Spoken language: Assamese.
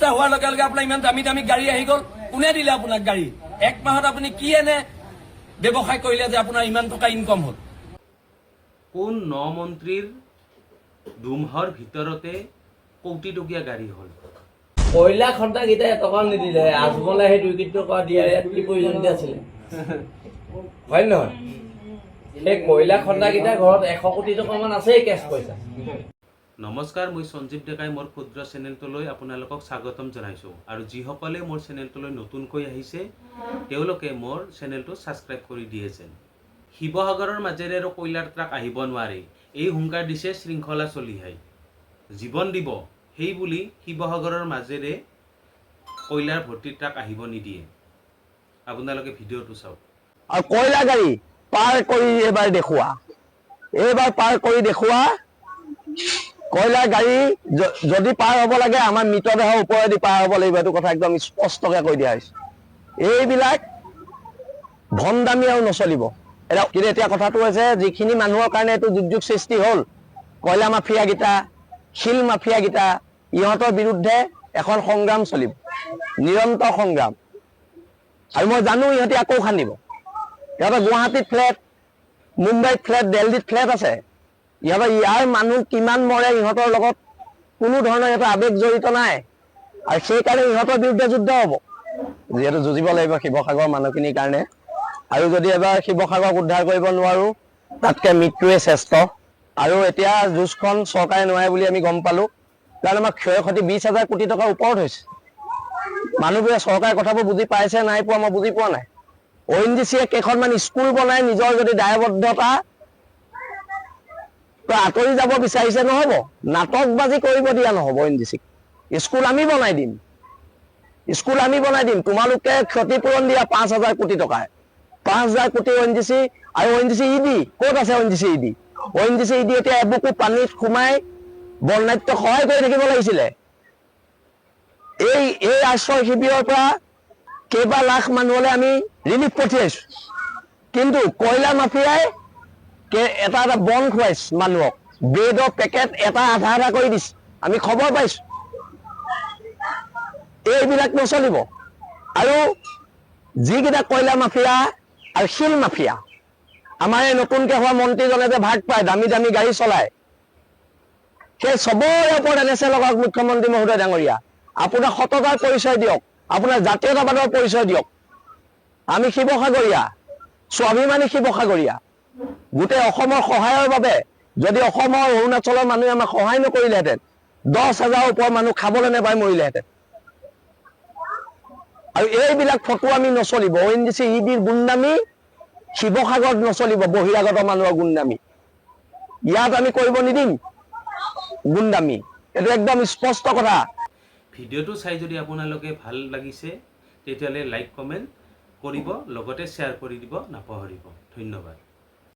মিনিষ্টাৰ হোৱাৰ লগে লগে আপোনাৰ ইমান দামী দামী গাড়ী আহি গ'ল। কোনে দিলে আপোনাক গাড়ী? এক মাহত আপুনি কি এনে ব্যৱসায় কৰিলে যে আপোনাৰ ইমান টকা ইনকম হ'ল? কোন ন মন্ত্ৰীৰ 2 মাহৰ ভিতৰতে কোটি টকীয়া গাড়ী হ'ল? কয়লা খন্দাকেইটাই এটকাও নিদিলে। আজমলে সেই 2 কোটি টকা দিয়াৰ ইয়াত কি প্ৰয়োজনীয়তা আছিলে, হয় নে নহয়? সেই কয়লা খন্দাকেইটাৰ ঘৰত 100 কোটি টকামান আছেই কেছ পইচা। নমস্কাৰ, মই সঞ্জীৱ ডেকাই মোৰ ক্ষুদ্ৰ চেনেলটোলৈ আপোনালোকক স্বাগতম জনাইছোঁ আৰু যিসকলে মোৰ চেনেলটোলৈ নতুনকৈ আহিছে, তেওঁলোকে মোৰ চেনেলটো ছাবস্ক্ৰাইব কৰি দিয়ে যেন। শিৱসাগৰৰ মাজেৰে আৰু কয়লাৰ ট্ৰাক আহিব নোৱাৰে, এই হুংকাৰ দিছে শৃংখলা চলিহাই। জীৱন দিব সেই বুলি শিৱসাগৰৰ মাজেৰে কয়লাৰ ভৰ্তি ট্ৰাক আহিব নিদিয়ে। আপোনালোকে ভিডিঅ'টো চাওক। আৰু কয়লা গাড়ী পাৰ কৰি এইবাৰ দেখুওৱা, এইবাৰ পাৰ কৰি দেখুওৱা। কয়লা গাড়ী যদি পাৰ হ'ব লাগে, আমাৰ মৃতদেহৰ ওপৰেদি পাৰ হ'ব লাগিব। এইটো কথা একদম স্পষ্টকে কৈ দিয়া হৈছে। এইবিলাক ভণ্ডামি আৰু নচলিব এতিয়া। কিন্তু এতিয়া কথাটো হৈছে, যিখিনি মানুহৰ কাৰণে এইটো দুৰ্যোগ সৃষ্টি হ'ল, কয়লা মাফিয়াকেইটা, শিল মাফিয়াকেইটা, ইহঁতৰ বিৰুদ্ধে এখন সংগ্ৰাম চলিব, নিৰন্তৰ সংগ্ৰাম। আৰু মই জানো ইহঁতি আকৌ খান্দিব। ইহঁতৰ গুৱাহাটীত ফ্লেট, মুম্বাইত ফ্লেট, দিল্লীত ফ্লেট আছে। ইহঁতৰ ইয়াৰ মানুহ কিমান মৰে, ইহঁতৰ লগত কোনো ধৰণৰ ইহঁতৰ আৱেগ জড়িত নাই। আৰু সেইকাৰণে ইহঁতৰ বিৰুদ্ধে যুদ্ধ হ'ব। যিহেতু যুঁজিব লাগিব শিৱসাগৰৰ মানুহখিনিৰ কাৰণে। আৰু যদি এবাৰ শিৱসাগৰক উদ্ধাৰ কৰিব নোৱাৰো, তাতকে মৃত্যুৱে শ্ৰেষ্ঠ। আৰু এতিয়া যুঁজখন চৰকাৰে নোৱাৰে বুলি আমি গম পালো। কাৰণ আমাৰ ক্ষয় ক্ষতি 20 হাজাৰ কোটি টকাৰ ওপৰত হৈছে। মানুহবোৰে চৰকাৰে কথাবোৰ বুজি পাইছে নাই পোৱা, মই বুজি পোৱা নাই। অ' এন জি চিয়ে কেইখনমান স্কুল বনাই নিজৰ যদি দায়বদ্ধতা পৰা আঁতৰি যাব বিচাৰিছে, নহ'ব। নাটকবাজি কৰিব দিয়া নহ'ব অ' এন জি চিক। স্কুল আমি বনাই দিম, স্কুল আমি বনাই দিম। তোমালোকে ক্ষতিপূৰণ দিয়া 5 হাজাৰ কোটি টকাৰ। 5 হাজাৰ কোটি অ' এন জি চি আৰু O' N G C E D ক'ত আছে? O' N G C E D, O' N G C E D এতিয়া এবুকু পানীত সোমাই বন্যাৰ্তক সহায় কৰি থাকিব লাগিছিলে। এই আশ্ৰয় শিবিৰৰ পৰা কেইবা লাখ মানুহলৈ আমি ৰিলিফ পঠিয়াইছো। কিন্তু কয়লা মাফিয়াই এটা এটা বন খুৱাইছে মানুহক। ব্ৰেডৰ পেকেট এটা আধা আধা কৰি দিছে, আমি খবৰ পাইছো। এইবিলাক নচলিব। আৰু যিকেইটা কয়লা মাফিয়া আৰু শিল মাফিয়া, আমাৰ এই নতুনকে হোৱা মন্ত্ৰীজনে যে ভাগ পায়, দামী দামী গাড়ী চলায়, সেই চবৰে ওপৰত এন এছ এ লগাওক। মুখ্যমন্ত্ৰী মহোদয় ডাঙৰীয়া, আপোনাৰ সততাৰ পৰিচয় দিয়ক, আপোনাৰ জাতীয়তাবাদৰ পৰিচয় দিয়ক। আমি শিৱসাগৰীয়া, স্বাভিমানী শিৱসাগৰীয়া। গোটেই অসমৰ সহায়ৰ বাবে যদি অসমৰ অৰুণাচলৰ মানুহে আমাক সহায় নকৰিলেহেঁতেন, 10 হাজাৰৰ ওপৰৰ মানুহ খাবলৈ নাপাই মৰিলেহেঁতেন। আৰু এইবিলাক ফটুৱামি নচলিব। অ' এন জি চি ই ডিৰ গুণ্ডামি শিৱসাগৰত নচলিব। বহিৰাগত মানুহৰ গুণ্ডামি ইয়াত আমি কৰিব নিদিম গুণ্ডামি। এইটো একদম স্পষ্ট কথা। ভিডিঅ'টো চাই যদি আপোনালোকে ভাল লাগিছে, তেতিয়াহ'লে লাইক, কমেণ্ট কৰিব, লগতে শ্বেয়াৰ কৰি দিব নাপাহৰিব। ধন্যবাদ।